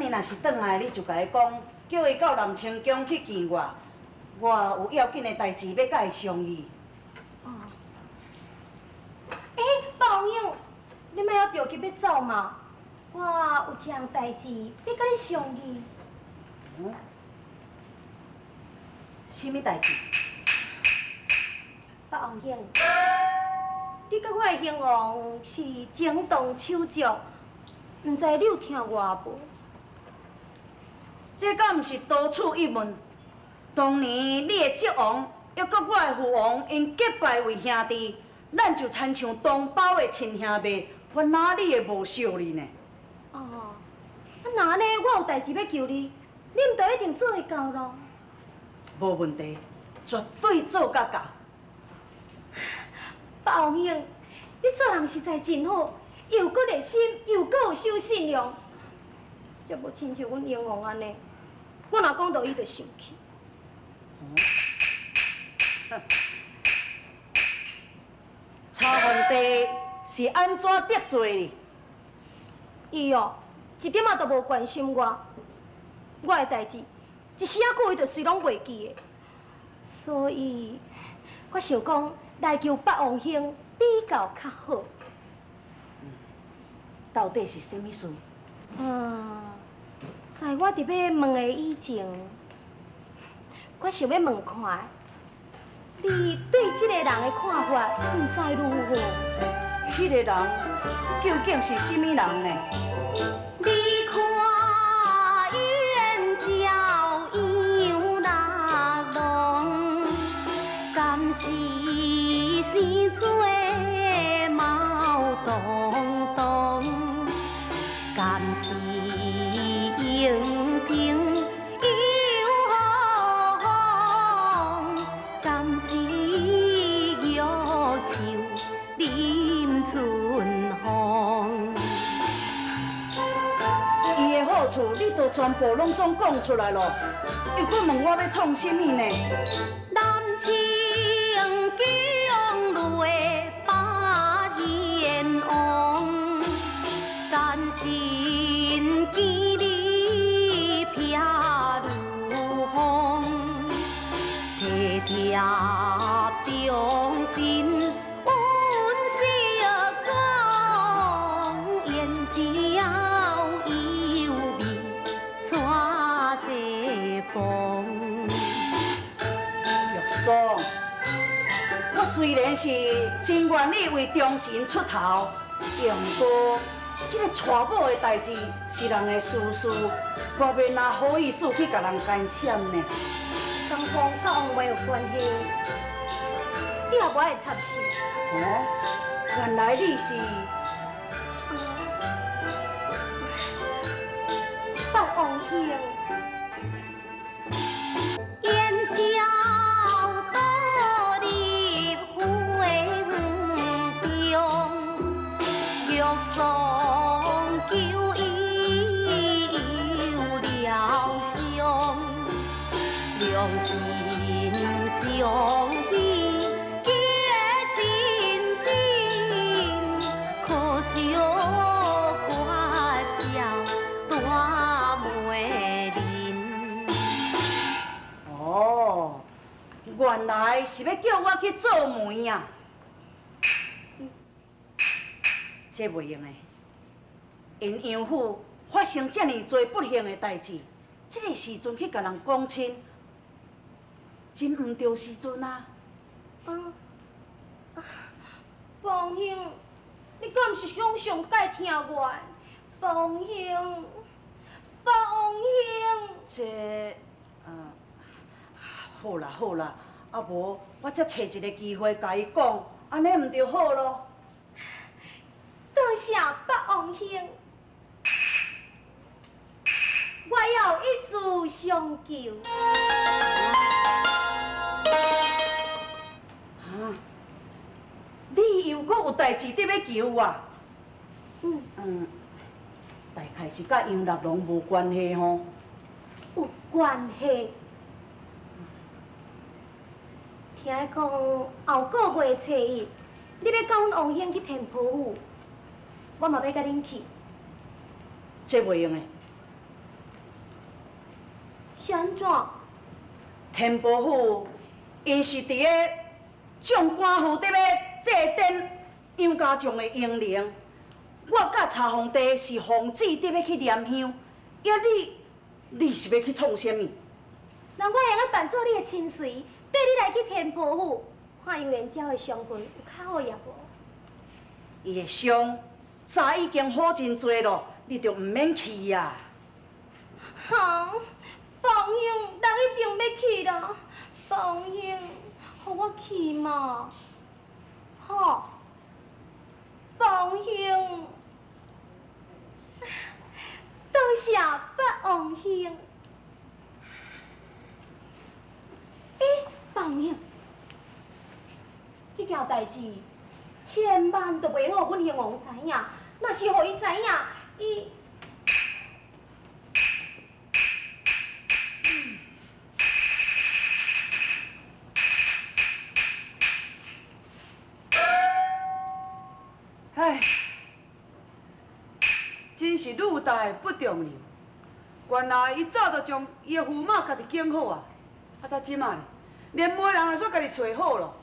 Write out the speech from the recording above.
伊若是轉來，你就共伊講，叫伊到南清宮去見我，我有要緊的代誌欲佮伊商議。哦。欸，白王兄，你莫猶著急欲走嘛？我有一項代誌欲佮你商議。嗯？啥物代誌？白王兄，你佮我的興王是情同手足，毋知你有聽我無？這敢毋是多此一問？當年你的叔王，猶閣我的父王，𪜶結拜為兄弟，咱就親像同胞的親兄妹，我哪裡會無惜你呢？哦，啊若按呢，我有代誌欲求你，你毋就一定做會到囉？無問題，絕對做甲到。白王兄，你做人實在真好，又閣熱心，又閣有守信用，才無親像阮英王按呢。我若講著伊就生氣。哦，曹皇帝是按怎得罪你？伊哦，一點仔都無關心我，我的代誌，一時仔久伊就隨攏袂記的。所以，我想講來求白王兄比較較好。到底是啥物事？嗯，在我佇欲問的以前，我想欲問看，你對這個人的看法，毋知如何？彼個人究竟是啥物人呢？你看燕叫楊六郎，敢是生做貓東東，敢是螢屏遊風，敢是玉樹臨春風。伊的好處你都全部攏總講出來囉，又閣問我欲創啥物呢？南清宮內白燕王，甘心見你飄如風，體貼忠心阮相講，燕叫有味帶這風。玉霜，我雖然是真願意為忠臣出頭，毋過這個娶某的代誌是人的私事，我欲哪好意思去共人干涉呢？江峰佮王妹有關係，你也無愛插手。哦，原來你是白王兄。燕叫倒入花園中，玉霜求伊有療傷，良心相許結真情，可惜缺少大媒人。哦，原來是欲叫我去做媒啊！這袂用的，𪜶楊府發生遮爾濟不幸的代誌，這個時陣去共人講親，真毋著時陣啊！啊，白王兄，你敢毋是想上蓋疼我的？白王兄，白王兄。這，好啦好啦，啊無我才揣一个機會共伊講，按呢毋就好囉？多謝白王兄，我猶有一事相求。啊！你又閣有代誌得欲求我？嗯。嗯，大概是佮楊立龍無關係吼。有關係。聽講後個月初一，你欲佮阮王兄去天婆府，我嘛欲佮恁去。這袂用的，是按怎？天波府𪜶是佇个将官府伫咧祭奠杨家将的英灵，我佮查皇帝是奉旨伫欲去念香，啊你，你是欲去创啥物？那我会用得扮做你的亲随，缀你来去天波府，看杨延昭的伤痕有较好也无？伊的伤早已经好真济咯，你就毋免去啊。哈，宝兄，人一定欲去啦。宝兄，予我去嘛？吼，宝兄，多谢八王兄。欸，宝兄，这件代志千万都袂用予阮兴王知影，若是予伊知影，伊……唉，真是女大不中留。原来伊早就將伊的駙馬家己揀好啊，啊，到這馬呢，連媒人也煞家己揣好咯。